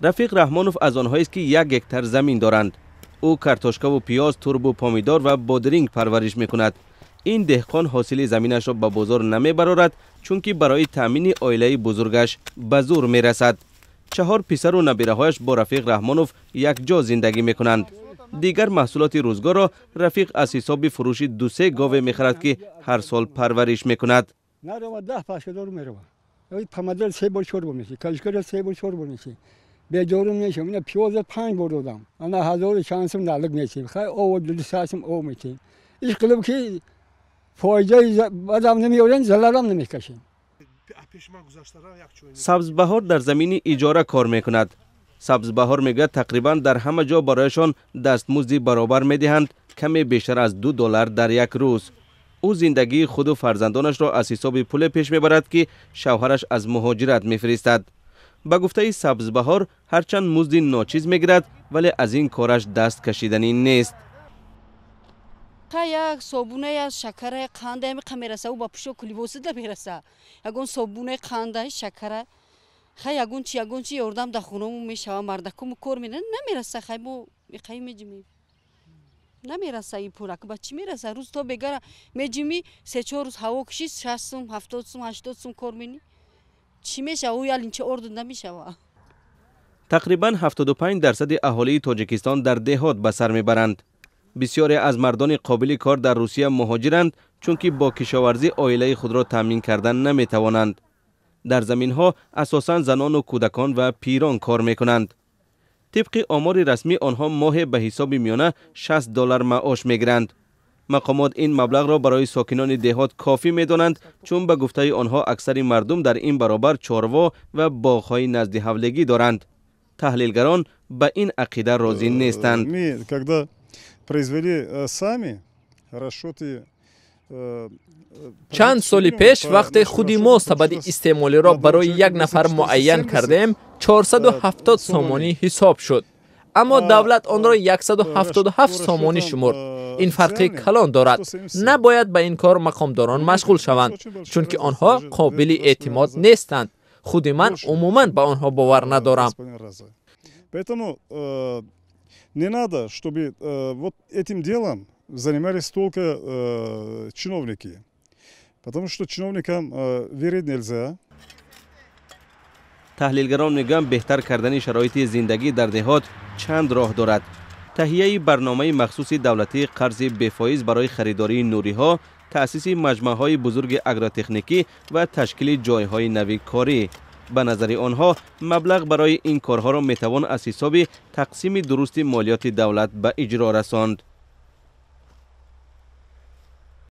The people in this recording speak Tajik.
Рафиқ Раҳмонов аз онҳоест, ки 1 гектар замин доранд. Ӯ картошкаву пиёз, турбу помидор ва бодринг парвариш мекунад. Ин деҳқон ҳосили заминашро ба бозор намебарорад, чунки барои таъмини оилаи бузургаш ба зур мерасад. Чаҳор писару набираҳояш бо Рафиқ Раҳмонов якҷо зиндагӣ мекунанд. Дигар маҳсулоти рӯзгорро Рафиқ аз ҳисоби фурӯши дусе гове мехарад, ки ҳар сол парвариш мекунад. 10 пашкадору мерава, помидор се бор, чор бор меши, картошкара се бор, чор бор меши, бедору мешам. Ина пиёза панҷ бор додам, ана ҳазору чанд сум налог мечим. Хай, ов 200 сум ов мечим. Иш қилиб ки фоидаи бадам намеорем, залалам намекашем. Сабзбаҳор дар замини иҷора кор мекунад. Сабзбаҳор мегӯяд, тақрибан дар ҳама ҷо барояшон дастмузди баробар медиҳанд, каме бештар аз 2 доллар дар як рӯз. Ӯ зиндагии худу фарзандонашро аз ҳисоби пуле пеш мебарад, ки шавҳараш аз муҳоҷират мефиристад. Ба гуфтаи Сабзбаҳор, ҳарчанд музди ночиз мегирад, вале аз ин кораш даст кашиданӣ нест. Як собуная, шакара, қанда ҳамиқа мераса. Ӯ ба пӯшоку либосида мераса. Ягон собунаи, қанда, шакара, хай, ягон чи, ягон чи ёрдам дар хонамон мешава. Мардакому кор мена намераса. Хай, мо иқаи меҷимем, намераса ин пулак. Ба чӣ мераса? Рӯз то бегара меҷимӣ, се-чор рӯз ҳаво куши, 60 сум, 70 сум, 80 сум кор менӣ, чӣ мешава? Ӯ ялинча орду намешава. Тақрибан 75 дарсади аҳолии Тоҷикистон дар деҳот ба сар мебаранд. Бисёре аз мардони қобили кор дар Русия муҳоҷиранд, чунки бо кишоварзӣ оилаи худро таъмин кардан наметавонанд. Дар заминҳо асосан занону кӯдакон ва пирон кор мекунанд. Тибқи омори расмӣ, онҳо моҳе ба ҳисоби миёна 60 доллар маош мегиранд. Мақомот ин маблағро барои сокинони деҳот кофӣ медонанд, чун ба гуфтаи онҳо аксари мардум дар ин баробар чорво ва боғҳои назди ҳавлегӣ доранд. Таҳлилгарон ба ин ақида розӣ нестанд. Когда произвели сами расчеты. Чанд соли пеш, вақте худи мо сабади истеъмолиро барои як нафар муайян кардем, 470 сомонӣ ҳисоб шуд, аммо давлат онро 177 сомонӣ шумурд. Ин фарқи калон дорад. Набояд ба ин кор мақомдорон машғул шаванд, чунки онҳо қобили эътимод нестанд. Худи ман умуман ба онҳо бовар надорам. Поэтому не надо, чтобы вот этим делом занимались только чиновники, потому что чиновникам верить нельзя. Таҳлилгарон мегӯянд, беҳтар кардани шароити зиндагӣ дар деҳот чанд роҳ дорад: таҳияи барномаи махсуси давлатии қарзи бефоиз барои харидории нуриҳо, таъсиси маҷмӯаҳои бузурги агротехникӣ ва ташкили ҷойҳои нави корӣ. Ба назари онҳо, маблағ барои ин корҳоро метавон аз ҳисоби тақсими дурусти молиёти давлат ба иҷро расонд.